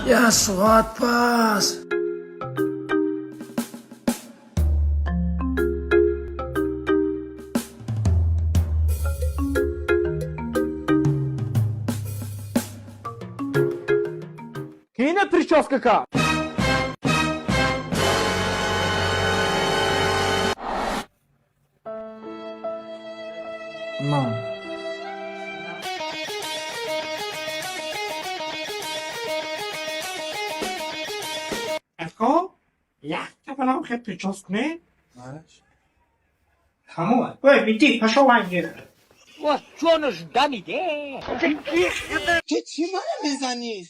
Як соат пас. Кина прическа кард? Ман. Ако якта балам хе прическа кунем. Тамом. Ой, биди, пошел вангир. Ту чӣ мара мезанӣ?